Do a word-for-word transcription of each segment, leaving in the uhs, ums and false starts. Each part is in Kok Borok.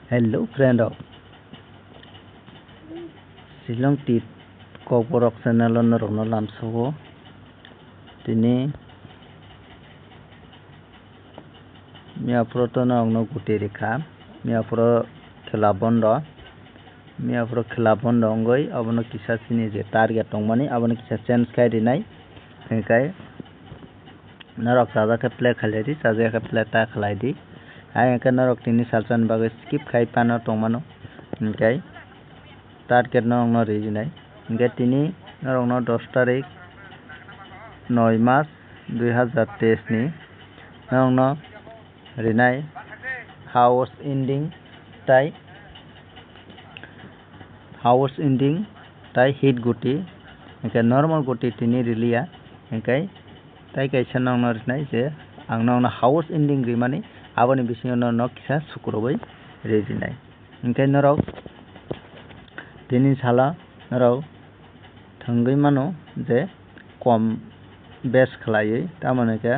Hello friend rok, Shillong Tip Kokborok channel o norokno lamsogo. Tini miyaphoro to norokno guti rikha, miyaphoro khela bondo, miyaphoro khela bondo wngwi abono kisa chini je target tongmani abono kisa change khai rinai, hwnkhai norok chajak khe play khlai di, chajak khe play ta khlai di. Hai hwnkhe norok tini salsani bagwi skip khai phano tongmano, hwnkhe target norokno rijinai. Hwnkhe tini norokno dos tarik noi mas dui hazar teis ni norokno rinai house ending tai house ending tai hit guti, hwnkhe normal guti tini riliya, hwnkhe tai kaisa nokno rinai je ang nokno house ending rimani, aboni bisingo norokno kisa sukurubui rijinai. Hwnkhe norok tini salo norok thwngwi mano je kom base khlaiwi, tamoni khe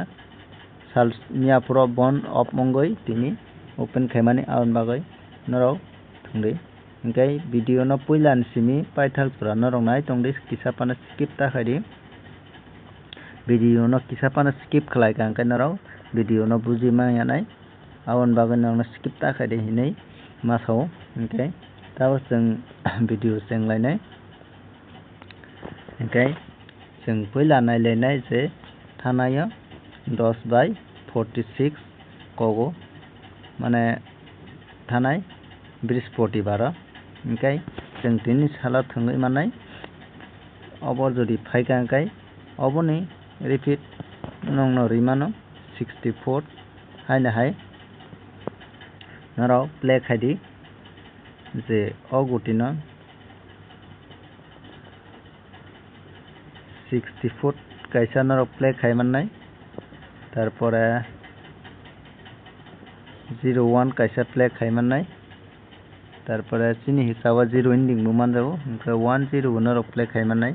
sal miyaphoro bon off wngwi tini open khaimani, aboni bagwi norok thwngdi. Hwnkhe video no puila ni simi paithak jora norok nai tongdi, kisa phano skip ta khaidi. Video no kisa phano skip khlai kha hwnkhe norok video no buji manya nai. Aboni bagwi nokno skip ta khaidi hinwi ma sao, hwnkhe tabuk chwng video chenglainai. Hwnkhe chwng puila nailainai je thanaio dos by forty six kogo, mane thanai Brihaspotibaro, hwnkhe chwng tini salo thwngwi mannai. Obo jodi phaikha hwnkhe oboni repeat nokno rimano sixty four haino hai norok play khaidi je o gutino sixty foot kaisa norok play khai mannai, tarpore zero one kaisa play khai mannai, tarpore chini hisabo zero ending bo manjago, hwnkhe one zero bo norok play khai mannai.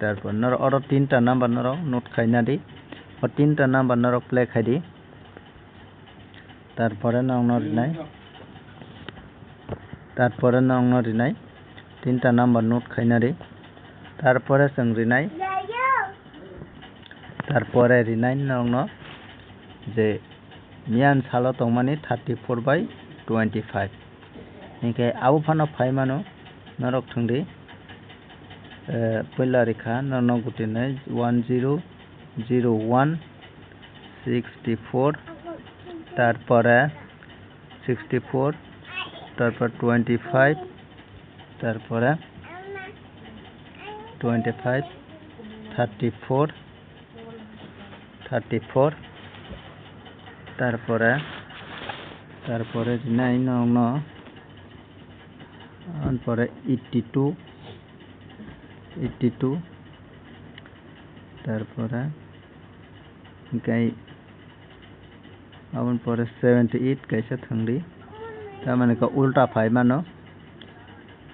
Tarpor norok oro tinta number norok note khaina di, o tinta number norok play khai di. Tarpore nokno rinai, tarpore nokno rinai tinta number note khaina di. Tarpore chwng rinai, tarpore rinai nokno je miyan salo tongmani thirty four by twenty five. Hinkhe abo phano phai mano norok thwngdi, eh, puila rikha norokno gutinai one zero zero one sixty four, tarpore sixty four, tarpor twenty five, tarpore twenty five, thirty four, thirty four, tarpore, tarpore rinai nokno, tarpore eighty two, eighty two, tarpore hwnkhe aboni pore seventy eight kaisa thwngdi, tamoni khe ulta phai mano,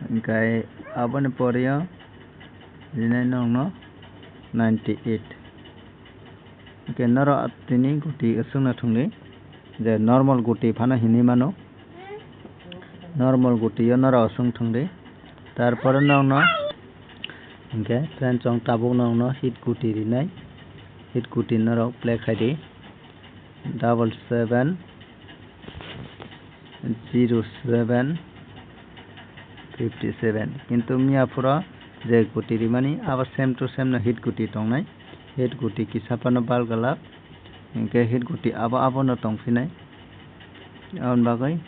hwnkhe aboni pore o rinai nokno ninety eight. Hwnkhe norok tini guti aswkno thwngdi, je normal guti phano hinwi mano. Normal guti o norok aswk thwngdi. Tarpore nokno hinkhe friend chwng tabuk nokno hit guti rinai. Hit guti norok play khaidi. Double seven zero seven fifty seven. Kintu miya phuro je guti rimani abo same to same no hit guti tongnai. Hit guti kisa phano bal gwlak. Hinkhe hit guti abo abono tongphinai. Aboni bagwi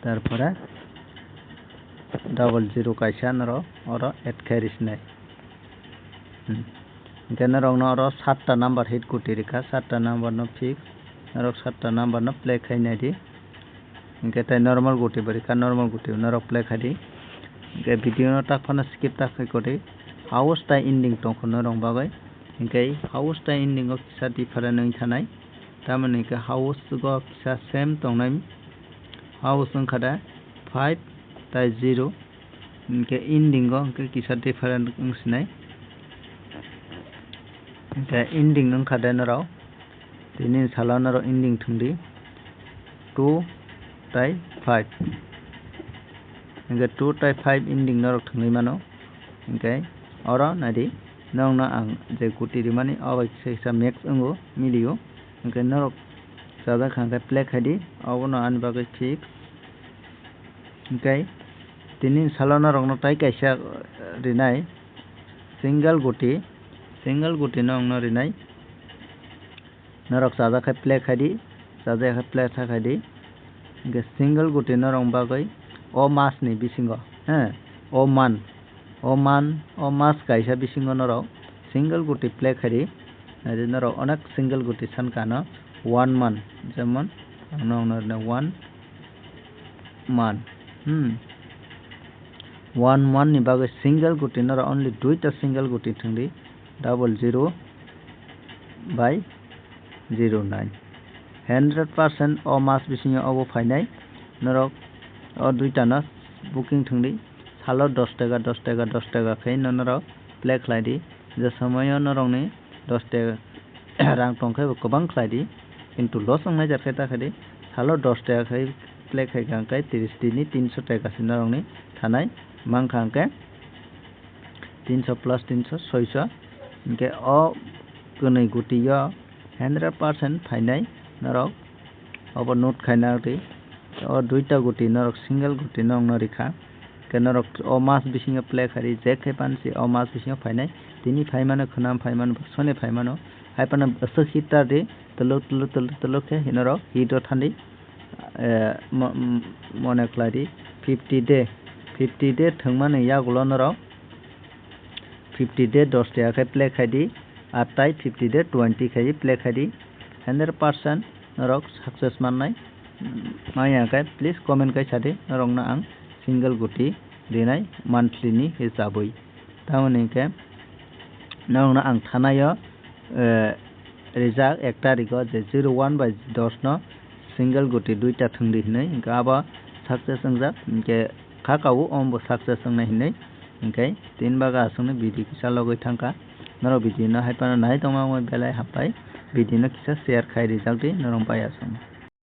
tarpore double zero kaisa norok oro add khai risinai. Hmm. Hinkhe norokno oro satta number hit guti rikha, satta number no fix, norok satta number no play khai nai di. Hinkhe tai normal guti bo rikha, normal guti bo norok play khai di. Hinkhe video no tak phano skip ta khai kodi. House tai ending tongkho norok bagwi. Hinkhe house tai ending o kisa different wng thanai. Tamoni hinkhe house o kisa same tongnai. House wngkha da five tai zero. Hinkhe ending o hinkhe kisa different wng sinai. Hinkhe ending wngkha da norok. Tini salo norok ending thwngdi. two tei five. Hingke two tei five ending norok thwngwi mano. Hingke oro naidi, nokno ang je guti rimani o bai kisa kisa max wngo, milio. Hingke norok chajak kha hingke play khaidi, obono ani bagwi fix. Hingke tini salo norokno tei kaisa, eh, rinai, single guti, single guti no ang no rinai. Norok chajak khe play khaidi, chajak khe play tha khaidi. Hingke single guti norok bagwi o mas ni bisingo, he, o man, o man, o mas kaisa bisingo norok single guti play khaidi. Naidi norok onek single guti san kha no one man, jemon ang no, no, no, one man, hmm, one man ni bagwi single guti norok only duita single guti thwngdi, double zero by zero nine. Hundred percent o mas bisingo obo phainai. Norok o duitano booking thwngdi. Salo dos taka, dos taka, dos taka khe no norok play khlaidi. Je somoyo norokni dos taka rang tongkhe bo kwbang khlaidi. Kintu loss wngnai jar khe ta khaidi. Salo dos taka khe play khaikha hwnkhe tris dini tinso taka se norokni thanai mankha hwnkhe tinso plus tinso, soiso. Hingke o kwnwi guti o hundred percent phainai norok obo note khaina di. O duita guti norok single guti no wngno rikha. Hingke norok o mas bisingo play khaidi, je khe pansi o mas bisingo phainai. Tini phaimano, khwnam phaimano, sone phaimano. Hai phano aswk hit ta di, tuluk, tuluk, tuluk, tuluk khe norok hit o thandi. Eh, mo-, m-, mone khlai di, fifty day, fifty day thwngmani yagulo norok fifty day dos taka khe play khai di, ar tai fifty day twenty khai play khai di, hundred percent norok success mannai, mm, manya khe please comment khai sa di, norokno ang single guti rinai monthly ni hisabwi. Tamoni hwnkhe norokno ang thanaio, eh, rijak ek tarikh o je zero one bai dos no single guti duita thwngdi hinwi, hwnkhe abo success wngjak, hwnkhe kha kabo omo bo success wngnai hinwi, hwnkhe tini baga aswkno video kisa logwi thangkha. Norok video no hai phano nai tongma wngwi belai hambai, video no kisa share khai rijak di norok bai aswkno.